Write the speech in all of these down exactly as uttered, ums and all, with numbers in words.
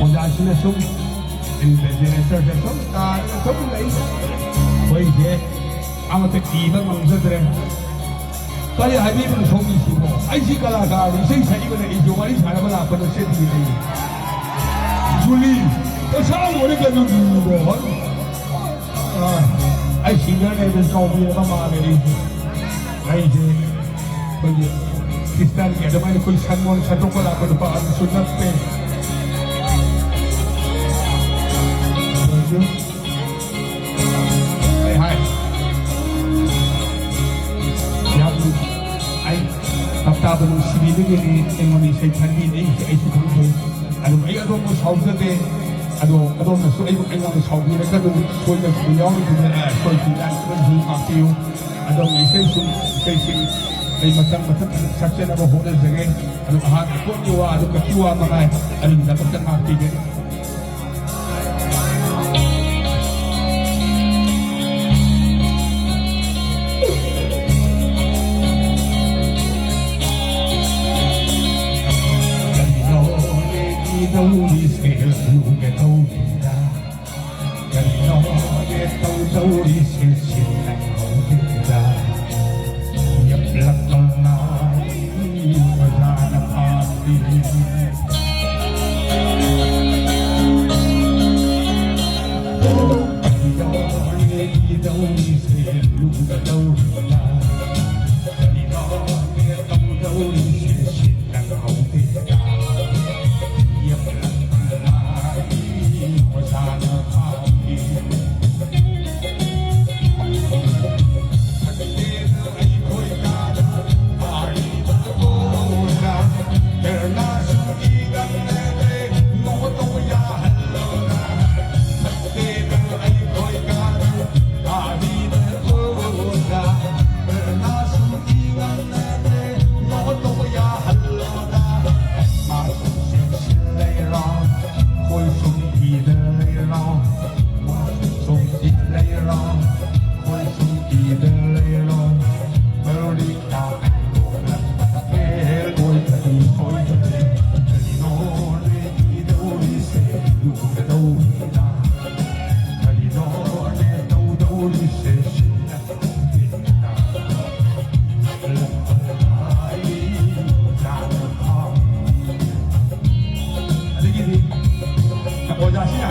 ꯑꯣꯖꯥꯁꯤꯅ ꯁꯨꯝ ꯏꯟꯚꯤꯖꯤꯂꯦꯇꯔꯗ ꯁꯨꯝ ꯇꯥꯔꯒ ꯁꯨꯝ ꯂꯩ꯫ ꯑꯩꯈꯣꯏꯁꯦ ꯑꯃꯠꯇ ꯏꯕ ꯉꯝꯖꯗ꯭ꯔꯦ꯫ ꯀꯔꯤ ꯍꯥꯏꯕꯤꯕꯅꯣ ꯁꯣꯝꯒꯤꯁꯤꯕꯣ? ꯑꯩꯁꯤ ꯀꯂꯥꯀꯥꯔꯅꯤ, ꯏꯁꯩ ꯁꯛꯏꯕꯅ ꯑꯩꯁꯨ ꯋꯥꯔꯤ ꯁꯥꯟꯅꯕ ꯂꯥꯛꯄ ꯅꯠꯆꯗꯦ꯫ ꯑꯩ ꯖꯨꯂꯤ, ꯄꯩꯁꯥ ꯂꯣꯏꯔꯦ ꯀꯩꯅꯣ ꯖꯨꯂꯤꯕꯣ? ꯑꯥ, ꯑꯩ ꯁꯤꯡꯒꯔꯅꯦ ꯑꯗꯨꯝ ꯀꯥꯎꯕꯤꯔꯕ ꯃꯥꯜꯂꯦ ꯑꯩꯁꯦ꯫ ꯑꯩꯁꯦ ꯑꯩꯈꯣꯏꯒꯤ ꯈ꯭ꯔꯤꯁꯇꯥꯟꯒꯤ ꯑꯗꯨꯃꯥꯏꯅ ꯑꯩꯈꯣꯏ ꯁꯟꯃꯣꯟ ꯁꯟꯗꯣꯛꯄ ꯂꯥꯛꯄ ꯅꯨꯄꯥ ꯑꯗꯨꯁꯨ ꯅꯠꯇꯦ꯫ ꯑꯩ ꯍꯥꯏ, ꯌꯥꯝ, ꯑꯩ ꯇꯞꯇꯥꯕ ꯅꯨꯡꯁꯤꯕꯤꯕꯒꯤꯅꯤ ꯑꯩꯉꯣꯟꯗ ꯏꯁꯩ ꯈꯟꯕꯤꯔꯛꯏꯁꯦ, ꯑꯩꯁꯨ ꯈꯪꯖꯩ꯫ ꯑꯗꯨꯕꯨ ꯑꯩ ꯑꯗꯣꯝꯕꯨ ꯁꯥꯎꯖꯗꯦ꯫ ꯑꯗꯣ ꯑꯗꯣꯝꯅꯁꯨ ꯑꯩꯕꯨ, ꯑꯩꯉꯣꯟꯗ ꯁꯥꯎꯕꯤꯔꯒꯅꯨ꯫ ꯁꯣꯏꯗꯅ ꯁꯣꯏ ꯌꯥꯎꯔꯤꯗꯨꯅ, ꯑ, ꯁꯣꯏꯈꯤꯕ ꯌꯥꯅꯕꯁꯨ ꯉꯥꯛꯄꯤꯌꯨ꯫ ꯑꯗꯣꯝꯒꯤ ꯏꯁꯩꯁꯨ, ꯏꯁꯩꯁꯤꯡ ꯑꯩ ꯃꯊꯪ ꯃꯊꯪ ꯁꯛꯆꯅꯕ ꯍꯣꯠꯅꯖꯒꯦ꯫ ꯑꯗꯨ ꯑꯍꯥꯟꯕ ꯄꯣꯠꯀꯤ ꯋꯥ ꯑꯗꯨ ꯀꯛꯀꯤ ꯋꯥ ꯃꯉꯥꯏ꯫ ꯑꯗꯨꯒꯤꯗꯃꯛꯇ ꯉꯥꯛꯄꯤꯒꯦ꯫ ꯀꯔꯤꯅꯣꯅꯦ ꯏꯗꯧꯔꯤꯁꯦ ꯂꯨꯒꯦ ꯇꯧꯔꯤꯗ? ꯀꯔꯤꯅꯣꯅꯦ ꯇꯧꯗꯧꯔꯤꯁꯦ ꯁꯤꯟꯅ ꯍꯧꯖꯤꯛꯇ? ꯌꯦꯞꯂꯛꯄ ꯂꯥꯏ ꯑꯣꯖꯥꯅ ꯐꯥꯕꯤ꯫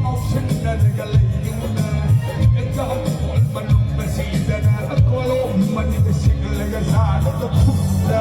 ꯉꯥꯎꯁꯤꯟꯅꯔꯒ ꯂꯩꯌꯨꯅ꯫ ꯑꯦꯛꯖꯥꯝ ꯍꯣꯜ ꯃꯅꯨꯡ ꯑꯁꯤꯗꯅ ꯀꯣꯂꯣꯝ ꯑꯅꯤꯒ ꯁꯤꯒꯂꯒ ꯂꯥꯜꯂꯒ ꯐꯨꯝꯗ